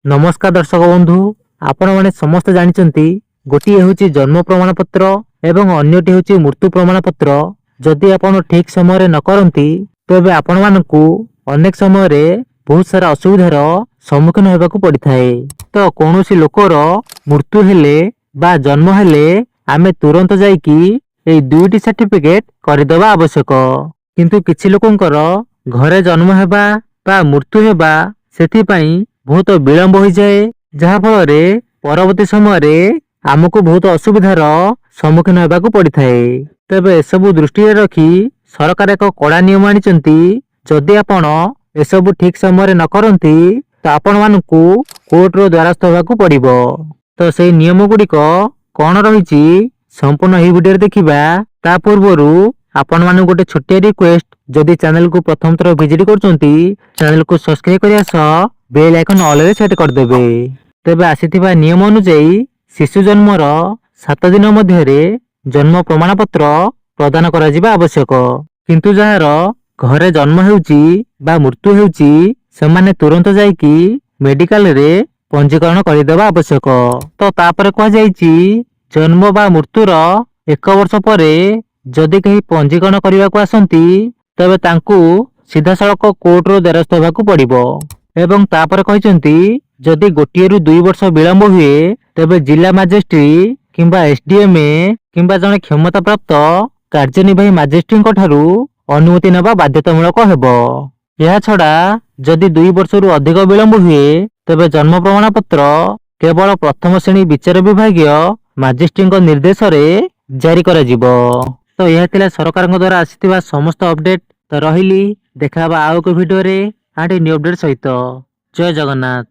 ନମସ୍କାର ଦର୍ଶକ ବନ୍ଧୁ, ଆପଣମାନେ ସମସ୍ତେ ଜାଣିଛନ୍ତି, ଗୋଟିଏ ହେଉଛି ଜନ୍ମ ପ୍ରମାଣପତ୍ର ଏବଂ ଅନ୍ୟଟି ହେଉଛି ମୃତ୍ୟୁ ପ୍ରମାଣପତ୍ର। ଯଦି ଆପଣ ଠିକ ସମୟରେ ନ କରନ୍ତି, ତେବେ ଆପଣମାନଙ୍କୁ ଅନେକ ସମୟରେ ବହୁତ ସାରା ଅସୁବିଧାର ସମ୍ମୁଖୀନ ହେବାକୁ ପଡ଼ିଥାଏ। ତ କୌଣସି ଲୋକର ମୃତ୍ୟୁ ହେଲେ ବା ଜନ୍ମ ହେଲେ ଆମେ ତୁରନ୍ତ ଯାଇକି ଏଇ ଦୁଇଟି ସାର୍ଟିଫିକେଟ କରିଦେବା ଆବଶ୍ୟକ। କିନ୍ତୁ କିଛି ଲୋକଙ୍କର ଘରେ ଜନ୍ମ ହେବା ବା ମୃତ୍ୟୁ ହେବା, ସେଥିପାଇଁ ବହୁତ ବିଳମ୍ବ ହୋଇଯାଏ, ଯାହାଫଳରେ ପରବର୍ତ୍ତୀ ସମୟରେ ଆମକୁ ବହୁତ ଅସୁବିଧାର ସମ୍ମୁଖୀନ ହେବାକୁ ପଡ଼ିଥାଏ। ତେବେ ଏସବୁ ଦୃଷ୍ଟିରେ ରଖି ସରକାର ଏକ କଡ଼ା ନିୟମ ଆଣିଛନ୍ତି। ଯଦି ଆପଣ ଏସବୁ ଠିକ ସମୟରେ ନ କରନ୍ତି, ତ ଆପଣମାନଙ୍କୁ କୋର୍ଟର ଦ୍ୱାରସ୍ଥ ହେବାକୁ ପଡ଼ିବ। ତ ସେଇ ନିୟମ ଗୁଡ଼ିକ କଣ ରହିଛି, ସମ୍ପୂର୍ଣ୍ଣ ଏହି ଭିଡ଼ିଓରେ ଦେଖିବା। ତା ପୂର୍ବରୁ ଆପଣମାନଙ୍କୁ ଗୋଟେ ଛୋଟିଆ ରିକ୍ୱେଷ୍ଟ, ଯଦି ଚ୍ୟାନେଲକୁ ପ୍ରଥମ ଥର ଭିଜିଟ୍ କରୁଛନ୍ତି, ଚ୍ୟାନେଲକୁ ସବସ୍କ୍ରାଇବ କରିବା ସହ ବେଲ୍ ଆଇକନ୍ ଅଲରେ ସେଟ୍ କରିଦେବେ। ତେବେ ଆସିଥିବା ନିୟମ ଅନୁଯାୟୀ ଶିଶୁ ଜନ୍ମର 7 ଦିନ ମଧ୍ୟରେ ଜନ୍ମ ପ୍ରମାଣପତ୍ର ପ୍ରଦାନ କରାଯିବା ଆବଶ୍ୟକ। କିନ୍ତୁ ଯାହାର ଘରେ ଜନ୍ମ ହେଉଛି ବା ମୃତ୍ୟୁ ହେଉଛି, ସେମାନେ ତୁରନ୍ତ ଯାଇକି ମେଡିକାଲରେ ପଞ୍ଜୀକରଣ କରିଦେବା ଆବଶ୍ୟକ। ତ ତାପରେ କୁହାଯାଇଛି, ଜନ୍ମ ବା ମୃତ୍ୟୁର ଏକ ବର୍ଷ ପରେ ଯଦି କେହି ପଞ୍ଜୀକରଣ କରିବାକୁ ଆସନ୍ତି, ତେବେ ତାଙ୍କୁ ସିଧାସଳଖ କୋର୍ଟର ଦ୍ୱାରସ୍ଥ ହେବାକୁ ପଡ଼ିବ। ଏବଂ ତାପରେ କହିଛନ୍ତି, ଯଦି 1ରୁ 2 ବର୍ଷ ବିଳମ୍ବ ହୁଏ, ତେବେ ଜିଲ୍ଲା ମାଜିଷ୍ଟ୍ରେଟ କିମ୍ବା ଏସଡିଏମଏ କିମ୍ବା ଜଣେ କ୍ଷମତାପ୍ରାପ୍ତ କାର୍ଯ୍ୟନିର୍ବାହୀ ମାଜିଷ୍ଟ୍ରେଟଙ୍କ ଠାରୁ ଅନୁମତି ନେବା ବାଧ୍ୟତାମୂଳକ ହେବ। ଏହାଛଡା ଯଦି 2 ବର୍ଷରୁ ଅଧିକ ବିଳମ୍ବ ହୁଏ, ତେବେ ଜନ୍ମ ପ୍ରମାଣପତ୍ର କେବଳ ପ୍ରଥମ ଶ୍ରେଣୀ ବିଚାର ବିଭାଗୀୟ ମାଜିଷ୍ଟ୍ରେଟଙ୍କ ନିର୍ଦ୍ଦେଶରେ ଜାରି କରାଯିବ। ତ ଏହା ଥିଲା ସରକାରଙ୍କ ଦ୍ୱାରା ଆସିଥିବା ସମସ୍ତ ଅପଡେଟ୍। ତ ରହିଲି, ଦେଖା ହେବା ଆଉ ଏକ ଭିଡ଼ିଓରେ ଆଣ୍ଡ ନ୍ୟୁ ଅପଡେଟ୍ ସହିତ। ଜୟ ଜଗନ୍ନାଥ।